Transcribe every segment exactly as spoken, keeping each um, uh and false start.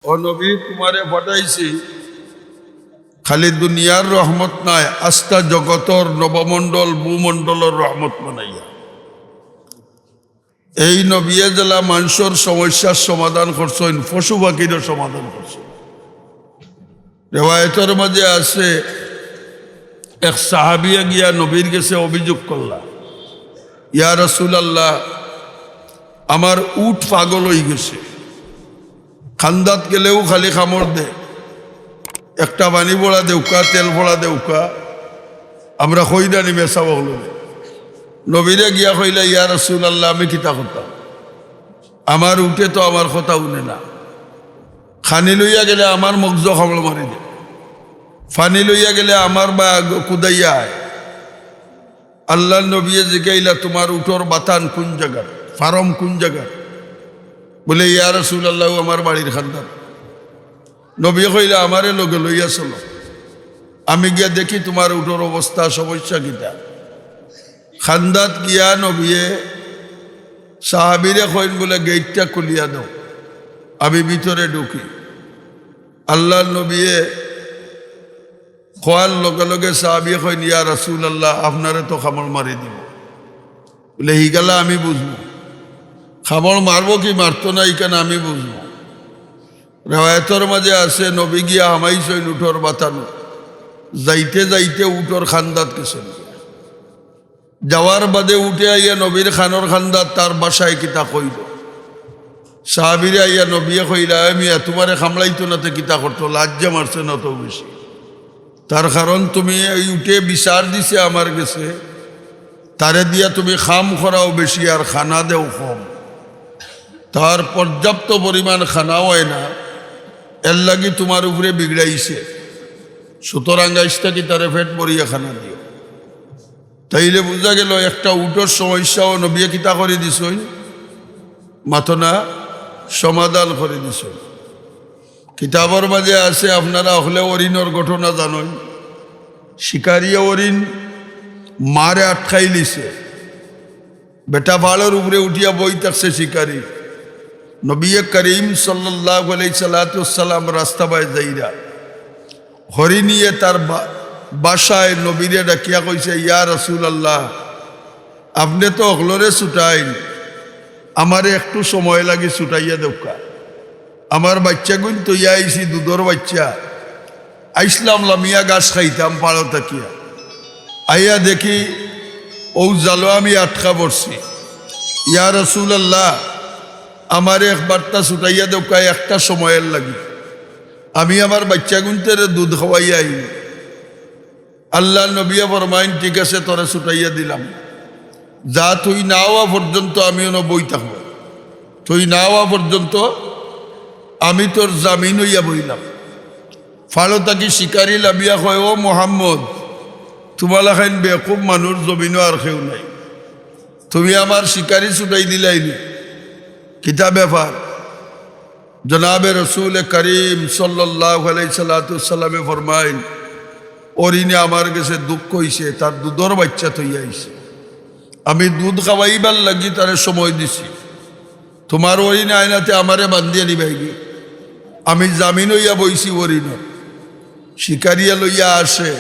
ও নবী, তুমারে পাঠাইছি খালি দুনিয়ার রহমত নায়, আস্তা জগতর নবমণ্ডল ভূমণ্ডলর রহমত বানাইয়া। এই নবিয়ে যেলা মানষর সমস্যার সমাধান করছইন, পশু পাখিরও সমাধান করছইন। রেওয়ায়তর মাঝে আছে, এক সাহাবিয়ে গিয়া নবীর গেছে অভিযোগ করলা, "ইয়া রাসূলুল্লাহ, আমার উট পাগল অইগেছে, খান্দাত গেলেউ খালি কামড় দে, একটা পানি পড়া দেউক্কা, তেল পড়া দেউক্কা।" আমরা কই না নি মেসাব অকলরে। নবীরে গিয়া কইলা, "ইয়া রাসূলুল্লাহ, আমি কিতা করতাম? আমার উটে তো আমার কথা হুনে না। খানি লইয়া গেলে আমার মগজো কামড় মারি দে, পানি লইয়া গেলে আমার বা কুদাইয়া আয়।" আল্লার নবিয়ে জিগাইলা, "তুমার উটর বাতান কুন জাগাত, ফার্ম কুন জাগাত?" বলে, "ইয়া রাসূলুল্লাহ, আমার বাড়ির খান্দাত।" নবিয়ে কইলা, "আমারে লগে লইয়া চলো, আমি গিয়া দেখি তুমার উটর অবস্থা, সমস্যা কিতা।" খান্দাত গিয়া নবিয়ে সাহাবিরে কইন বলে, "গেইটটা খুলিয়া দেও, আমি ভিতরে ঢুকি।" আল্লার নবিয়ে কওয়ার লগে লগে সাহাবিয়ে কইন, "ইয়া রাসূলুল্লাহ, আপনারে তো কামড় মারি দিবো।" বলে, "হিগালা আমি বুঝমু, কামড় মারবো কি মারতো না, ইখান আমি বুঝমু।" রেওয়ায়তর মাঝে আছে, নবী গিয়া হামাইছইন উটর বাতানো, যাইতে যাইতে উটর খান্দাত গেছইন। যাওয়ার বাদে উটে আইয়া নবীর কানর খান্দাত তার ভাষায় কিতা কইল। সাহাবিরে আইয়া নবিয়ে কইলা, "এ মিয়া, তুমারে কামড়াইতো না তে কিতা করতো? লাজ্জা মারছে না তো বেশি? তার কারণ তুমি এই উটে বিচার দিছে আমার গেছে, তারে দিয়া তুমি কাম করাও বেশি আর খানা দেও কম, তার পর্যাপ্ত পরিমাণ খানাও অয় না, এর লাগি তুমার উপরে বিগড়াইছে। সুতরাং আইজ থাকি তারে পেট ভরিয়া খানা দিও।" তাইলে বুঝা গেল একটা উটর সমস্যাও নবিয়ে কিতা করি দিছইন, মাতো না, সমাধান করি দিছইন। কিতাবর মাঝে আছে, আপনারা অকলে হরিণর ঘটনা জানইন। শিকারিয়ে হরিণ মারে আটকাইলিছে, বেটা পাড়র উপরে উঠিয়া বই থাকছে শিকারি। নবিয়ে করিম সাল্লাল্লাহু আলাইহি সাল্লাতু ওয়াসসালাম রাস্তা বায় যাইরা হরিণিয়ে তার বা-, ভাষায় নবীরে ডাকিয়া কইছে, "ইয়া রাসূলুল্লাহ, আপনে তো অকলরে ছুটাইন, আমারে একটু সময় লাগি ছুটাইয়া দেউক্কা। আমার বাইচ্চাগুইন থইয়া আইছি, দুধর বাইচ্চা, আইছলাম লামিয়া ঘাস খাইতাম পাড়ো থাকিয়া, আইয়া দেখি অউ জালো আমি আটকা পড়ছি। ইয়া রাসূলুল্লাহ, আমারে একবারটা ছুটাইয়া দেউক্কা একটা সময়র লাগি।" আমি আমার বাইচ্চাগুইন্তরে দুধ খাওয়াইয়া আইমু। আল্লার নবিয়ে ফরমাইন, "ঠিক আছে, তোরে ছুটাইয়া দিলাম, যা, তুই না আওয়া পর্যন্ত আমি অনো বই থাকমু, তুই না আওয়া পর্যন্ত আমি তোর জামিন অইয়া বইলাম।" পাড়ো থাকি শিকারি লামিয়া কয়, "ও মুহাম্মদ, তুমার লাখান বেকুব মানুষ জমিনো আর কেউ নাই, তুমি আমার শিকারি ছুটাই দিলাইনি, কিতা ব্যাপার?" জনাবে রসুল করিম সাল্লাল্লাহু আলাইহি সাল্লাতু ওয়াসসালামে ফরমাইন, "হরিণে আমার গেছে দুঃখ অইছে, তার দুধর বাইচ্চা থইয়া আইছে। আমি দুধ খাওয়াইবার লাগি তারে সময় দিছি। তুমার হরিণ আয়নাতে আমারে বান্ধিয়া নিবায়গি। আমি জামিন অইয়া বইছি হরিণর।" শিকারিয়ে লইয়া আসে,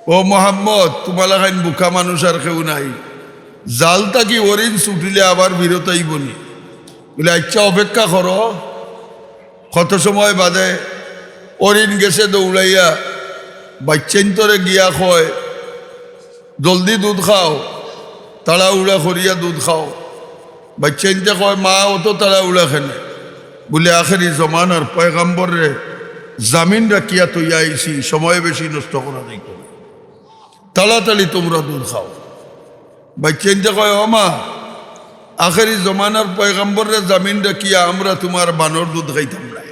"ও মোহাম্মদ, তুমার লাখান বুকা মানুষ আর কেউ নাই, জাল থাকি হরিণ ছুটিলে আবার ফিরত আইবনি।" বলে, "আচ্ছা, অপেক্ষা করো।" কত সময় বাদে হরিণ গেছে দৌড়াইয়া, বাইচ্চাইন্তরে গিয়া কয়, "জলদি দুধ খাও, তাড়াহুড়া করিয়া দুধ খাও।" বাইচ্চাইন্তে কয়, "মা, অত তাড়াহুড়া কেনে?" বলে, "আখেরি জমানার পয়গাম্বররে জামিন রাখিয়া থইয়া আইছি, সময় বেশি নষ্ট করা যাইতো না, তাড়াতাড়ি তুমরা দুধ খাও।" বাইচ্চাইন্তে কয়, "ও মা, আখেরি জমানার পয়গাম্বররে জামিন রাখিয়া আমরা তুমার বানর দুধ খাইতাম নায়,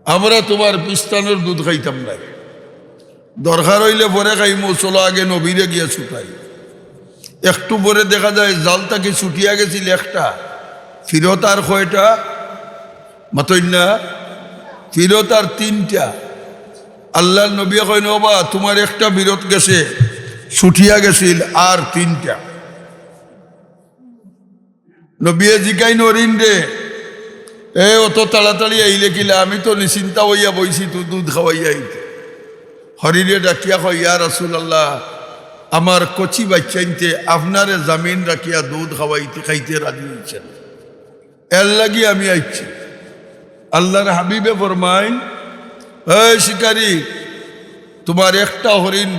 আমরা তুমার পিস্তানোর দুধ খাইতাম নায়, দরকার অইলে পরে খাইমু, চলো আগে নবীরে গিয়া ছুটাই।" একটু পরে দেখা যায় জাল থাকি ছুটিয়া গেছিল একটা, ফিরত আর কয়টা? মাতইন না, ফিরত আর তিনটা। আল্লার নবী কইন, "ও বা, তুমার একটা ফিরত গেছে, ছুটিয়া গেছিল আর তিনটা।" নবিয়ে জিগাইন হরিণরে, এ অত তাড়াতাড়ি আইলে কিলা? আমি তো নিশ্চিন্তা অইয়া বইছি, তুই দুধ খাওয়াইয়া আইতে।" হরিণে ডাকিয়া কয়, "ইয়া রাসূলুল্লাহ, আমার কচি বাইচ্চাইন্তে আপনারে জামিন রাখিয়া দুধ খাওয়াইতে খাইতে রাজি অইছে না, এর লাগি আমি আইছি।" আল্লাহর হাবিবে ফরমাইন, "এ শিকারী, তুমার একটা হরিণ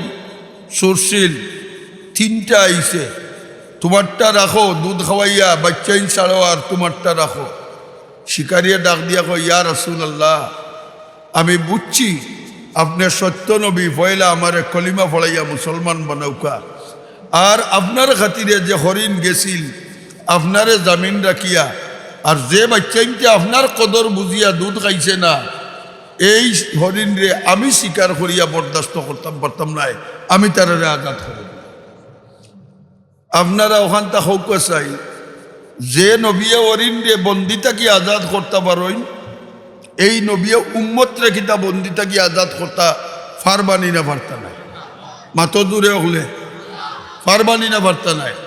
চুরছিল, তিনটা আইছে, তুমারটা রাখো, দুধ খাওয়াইয়া বাইচ্চাইন ছাড়ো, আর তুমারটা রাখো।" শিকারীয়ে ডাক দিয়া কয়, "ইয়া রাসূলুল্লাহ, আমি বুঝছি আপনে সত্য নবী, পয়লা আমারে কলিমা পড়াইয়া মুসলমান বানাউক্কা, আর আপনার খাতিরে যে হরিণ গেছিল আপনারে জামিন রাখিয়া, আর যে বাইচ্চাইন্তে আপনার কদর বুঝিয়া দুধ খাইছে না, এই হরিণরে আমি শিকার করিয়া বরদাস্ত করতাম পারতাম নায়, আমি তারারে আজাদ করি দিলাম।" আপনারা অখানতা কউক্কা চাই, যে নবিয়ে হরিণরে বন্দি থাকি আজাদ করতা পারইন, এই নবিয়ে উম্মতরে কিতা বন্দি থাকি আজাদ করতা পারবা নি না পারতা নায়? মাতো জুরে অকলে, পারবা নি না পারতা নায়?